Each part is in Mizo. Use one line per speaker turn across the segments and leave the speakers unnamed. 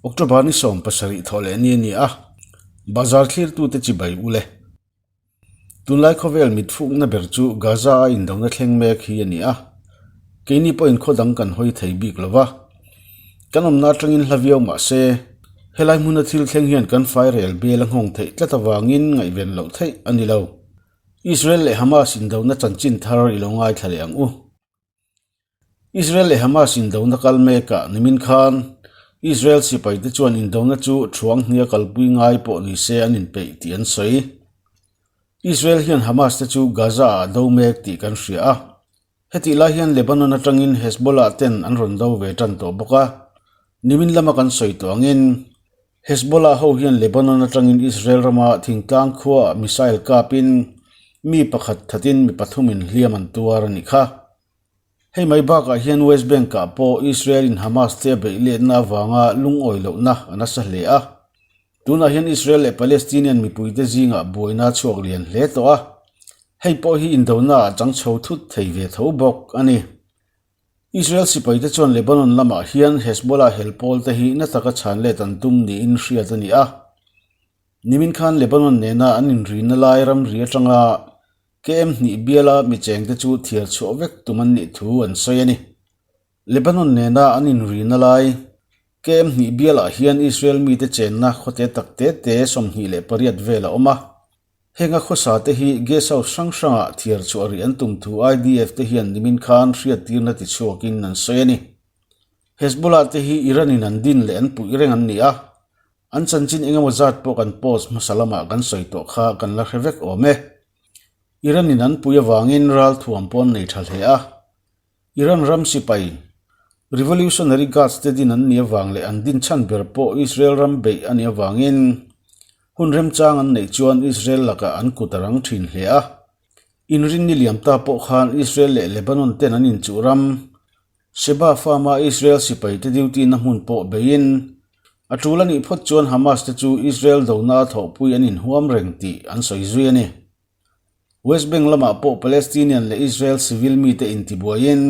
October ni 17 thawh leh ni a ni a, bazar thlirtute chibai ule. Tunlai khawvel mitfukna ber chu Gaza a indona thleng mek hi a ni a, keini pawhin khaw dang kan hawi thei bik lo va. Kan awmna atangin hla viau mah se, helai hmuna thil thleng hian kan fairel bel a nghawng theih tlat avangin ngaihven loh theih a ni lo. Israel leh Hamas indona chanchin thar i lo ngaithla leh ang u. Israel leh Hamas indona kal mekah nimin khan Israel sipaite chuan indona chu thuang hnia kalpui ngai pawh ni se an inpeih tih an sawi. Israel hian Hamas te chu Gaza-ah do mek tih kan hria a. Hetih lai hian Lebanon atangin Hezbollah ten an rawn do ve tan tawh bawk a. Nimin lama kan sawi tawh angin Hezbollah ho hian Lebanon atangin Israel rama thingtlang khuaah missile kapin mi pakhat thatin mi pathumin hliam an tuar a nih kha. Hei mai bakah hian West Bank-ah pawh Israel-in Hamas te a beih letna avanga lungawi lohna a nasa hle a. Tunah hian Israel leh Palestinian mipuite zingah buaina a chhuak lian hle tawh a, hei pawh hi indonaah chang chho thut thei ve tho bawk a ni. Israel sipaite chuan Lebanon lamah hian Hezbollah hel pawlte hi na taka chhan let an tum niin hriat a ni a. Nimin khan Lebanon nena an inrina lai ramri atanga KM hnih biala mi chengte chu thiar chhuah vek tum an nih thu an sawi a ni. Lebanon nena an inrina lai KM hnih bialah hian Israel mite chenna khawte tak te te 28 vel a awm a. Henga khawsa te hi guest house hrang hrangah thiar chhuah rih an tum thu IDF te hian nimin khan hriattirna tichhuakin an sawi a ni. Hezbollah te hi Iran in an din leh an puih reng an ni a. An chanchin engemaw zat pawh kan post hmasa lamah kan sawi tawh kha kan la hre vek awm e. Iran in an pui avangin ral thuam pawh an nei tha hle a. Iran ram sipai, Revolutionary Guards te din an nih avang leh an din chhan ber pawh Israel ram beih a nih avangin hun remchang an neih chuan Israel lakah an kut a rang thin hle a. Inrinni liam ta pawh khan Israel leh Lebanon ten an inchuh ram Sheba farm-a Israel sipaite duty-na hmun pawh beiin, a tul a nih phawt chuan Hamas te chu Israel dona a thawhpui an inhuam reng tih an sawi zui a ni. West Bank lamah pawh Palestinian leh Israel civil mite intibuaiin,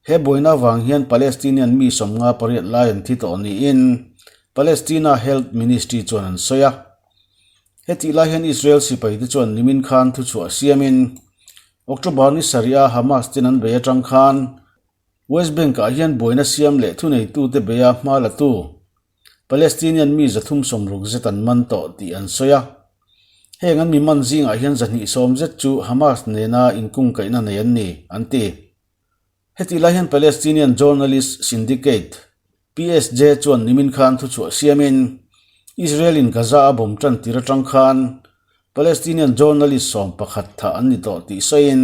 he buaina avang hian Palestinian mi 58 lai an thi tawh niin Palestina Health Ministry chuan an sawi a. Hetih lai hian Israel sipaite chuan nimin khan thuchhuah siamin, October ni sarih a Hamas ten an bei atang khan West Bank-ah hian buaina siam leh thuneitute beia hma latu Palestinian mi 360 zet an man tawh tih an sawi a. Heng an mi man zingah hian 220 zet chu Hamas nena inkungkaihna nei an ni, an ti. Hetih lai hian Palestinian Journalist Syndicate, PSJ, chuan nimin khan thuchhuah siamin Israel-in Gaza a bawm tan tir atang khan Palestinian journalist 11 thah an ni tawh tih sawiin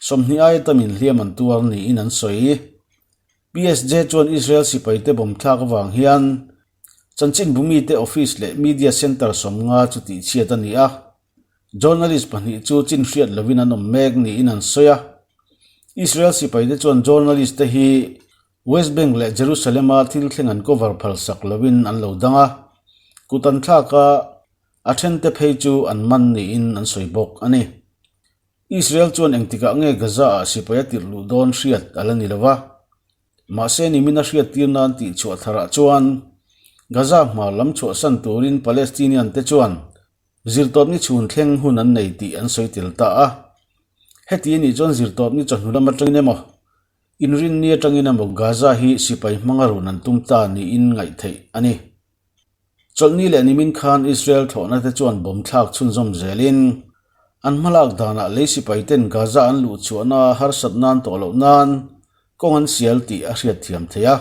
20 aia tamin hliam an tuar niin an sawi. PSJ chuan Israel sipaite bawm thlak avang hian chanchinbu mite office leh media center 50 chu tihchhiat a ni a. Journalist pahnih chu chin hriat lovin an awm mek niin an sawi a. Israel sipaite chuan journalist te hi West Bank leh Jerusalem-a thil thleng an cover phalsak lovin an lo dang a, kut an thlak a, a thente phei chu an man niin an sawi bawk a ni. Israel chuan engtikah nge Gaza-ah sipai a tirh luh dawn hriat a la ni lo va. Mahse nimin a hriattir nan tih chhuah tharah chuan Gaza hmar lam chhuahsan turin Palestinian te chuan Zirtawpni chhun thleng hun an nei tih an sawi tel ta a. Heti anih chuan zirtawpni chawhnu lam atangin emaw, inrinni atangin emaw Gaza hi sipai hmanga run an tum ta niin ngaih theih a ni. Chawlhni leh nimin khan Israel thlawhna te chuan bomb thlak chhunzawm zelin an hmalak danah lei sipai ten Gaza an luh chhuahna harsat nan tawh loh nan kawng an sial tih a hriatthiam theih a.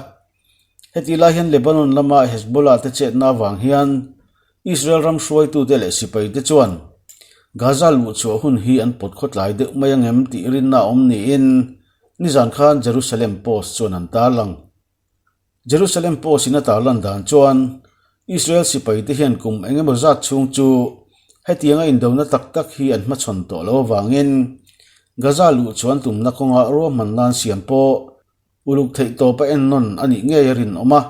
Heti lai hian Lebanon lama Hezbollah te chetna avang hian Israel ram hruaitute leh sipaite chuan Gaza luhchhuah hun hi an pawt khawtlai deuh mai angem tih rinna a awm niin nizan khan Jerusalem Post chuan an tarlang. Jerusalem Post in a tarlan dan chuan Israel sipaite hian kum eng emaw zat chhung chu hetianga indona tak tak hi an hmachhawn tawh lo avangin Gaza luhchhuah an tumna kawnga ruahman nan siam pawh uluk theih tawpa ennawn a nih ngei a rinawm a.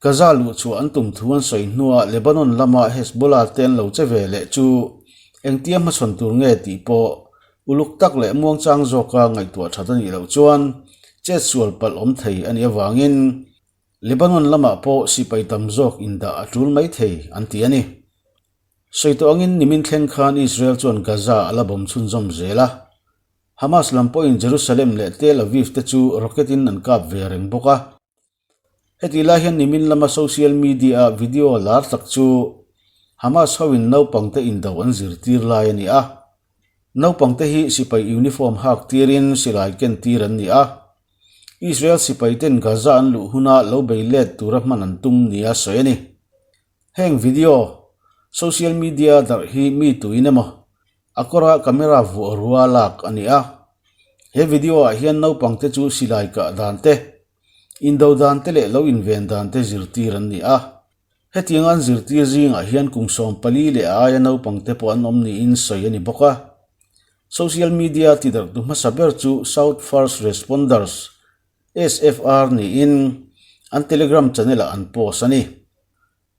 Gaza luhchhuah an tum thu an sawi hnuah Lebanon lama Hezbollah te an lo che ve leh chu engtia hmachhawn tur nge tih pawh uluk tak leh muangchang zawka ngaihtuah that a nih loh chuan chet sual palh awm thei a nih avangin. Lebanon lamah pawh sipai tam zawk indah a tul mai thei an ti a ni. Sawi tawh angin nimin thleng khan Israel chuan Gaza a la bawm chhunzawm zel a. Hamas lam pawhin Jerusalem leh Tel Aviv te chu rocket in an kap ve reng bawk a. Hetih lai hian nimin lama social media-a video lar tak chu Hamas hoin naupangte indo an zirtir lai a ni a. Naupangte hi sipai uniform hak tirin silai ken tir an ni a. Israel sipaiten Gaza an luh huna lo bei let tura hman an tum nia sawi a ni. Heng video social media-a darh hi mi tuin emaw a kawra camera vuah rua lak a ni a. He video-ah hian naupangte chu silai kah dan te, indo dan te leh lo inven dan te zirtir an ni a. Hetianga an zirtir zingah hian kum 14 leh a aia naupangte pawh an awm niin sawi a ni bawk a. Social media tidarhtu hmasa ber chu South First Responders, SFR, niin an Telegram channel-ah an post a ni.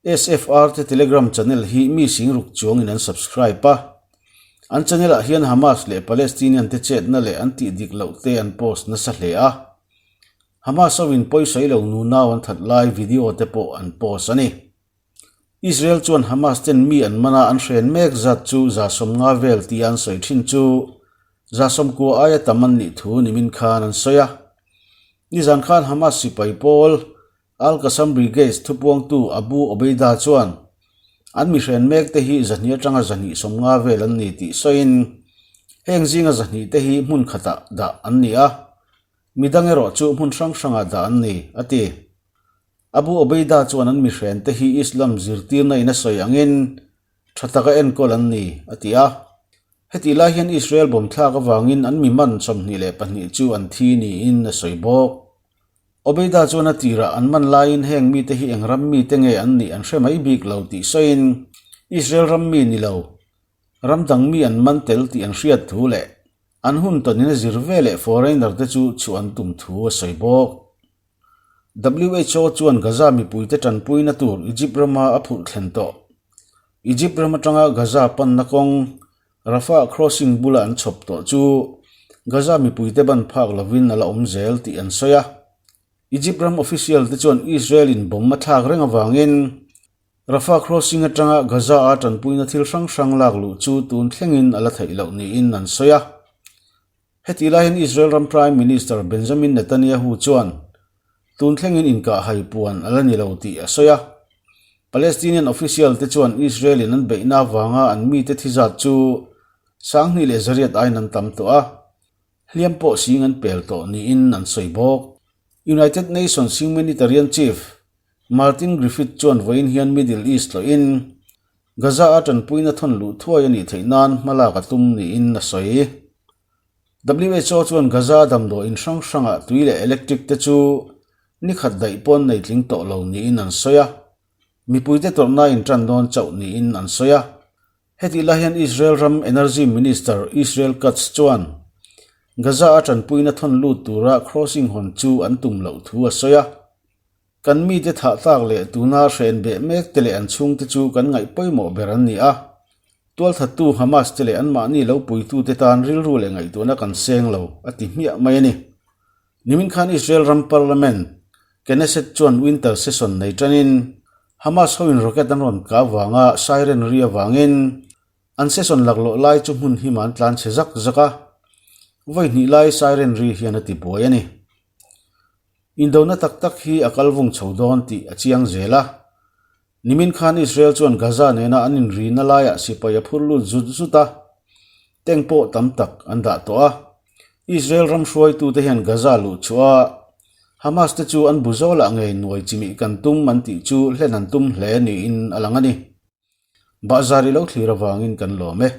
SFR te Telegram channel hi mi singruk chuangin an subscribe a. An channel ah hian Hamas leh Palestinian te chetna leh an tih dik loh te an post nasa hle a. Hamas ho in pawisawi lo nunau an that lai video te pawh an post a ni. Israel chuan Hamas ten mi an man a an hren mek zat chu 150 vel tia an sawi thin chu 90 aia tam an nih thu nimin khan an sawi a. Nizan khan Hamas sipai pawl Al-Qassam Brigades thupuangtu Abu Obeida chuan an mihren mekte hi 200 atanga 250 vel an ni tih sawiin heng zinga 200 te hi hmun khatah dah an ni a, midang erawh chu hmun hrang hrangah dah an ni, a ti. Abu Obeida chuan an mihren te hi Islam zirtirna in a sawi angin tha taka enkawl an ni, a ti a. Hetih lai hian Israel bawm thlak avangin an mi man 22 chu an thi niin a sawi bawk. Obeida chuan a tirah an man laiin heng mite hi eng ram mite nge an nih an hre mai bik lo tih sawiin Israel ram mi ni lo, ram dang mi an man tel tih an hriat thu leh an hun tawnin a zir ve leh foreigner te chu chhuah an tum thu a sawi bawk. WHO chuan Gaza mipuite tanpuina tur Egypt rama a phurh thlen tawh. Egypt ram atanga Gaza panna kawng Rafah crossing bula an chhawp tawh chu Gaza mipuite ban phak lovin a la awm zel tih an sawi a. Egypt ram official te chuan Israel in bomb a thlak reng avangin Rafah crossing atanga Gaza a tanpuina thil hrang hrang lak luh chu tun thlengin a la theih loh niin an sawi a. Hetih laiin Israel ram Prime Minister Benjamin Netanyahu chuan tun thlengin inkahhai puan a la ni lo tih a sawi a. Palestinian official te chuan Israel in an beihna avanga an mite thi zat chu 2800 aiin an tam tawh a, hliam pawh sing an pel tawh niin an sawi bawk. United Nations Humanitarian Chief Martin Griffith chuan vawiin hian Middle East tlawhin Gaza-a tanpuina thawn luh thuai a nih theih nan hmalak a tum niin a sawi. WHO chuan Gaza damdawiin hrang hrangah tui leh electric te chu ni khat daih pawn nei tling tawh lo niin an sawi a, mipuite tawrhna intan dawn chauh niin an sawi a. Hetih lai hian Israel ram Energy Minister Israel Katz chuan Gaza-a tanpuina thawn lut tura crossing hawn chu an tum loh thu a sawi a. Kan mite thah tlak leh tuna hren beh mek te leh an chhungte chu kan ngaih pawimawh ber an ni a. Tualthattu Hamas te leh anmahni lo puitute tan rilru leh ngaihtuahna kan seng lo, a ti hmiah mai a ni. Nimin khan Israel ram Parliament, Knesset chuan winter session nei tanin Hamas hoin rocket an rawn kah avanga siren ri avangin an session laklawh lai chu hmun hima an tlan chhe zak zak a, vawi hnih lai siren ri hian a ti buai a ni. Indona tak tak hi a kal vung chho dawn tih a chiang zel a. Nimin khan Israel chuan Gaza nena an inrina laiah sipai a phur lut zut zut a, tank pawh tam tak an dah tawh a. Israel ram hruaitute hian Gaza luh chhuah a, Hamas te chu an bu zawlah ngei nuai chimih kan tum an tih chu hlen an tum hle niin a lang a ni. Bahzar i lo thlir avangin kan lawm e.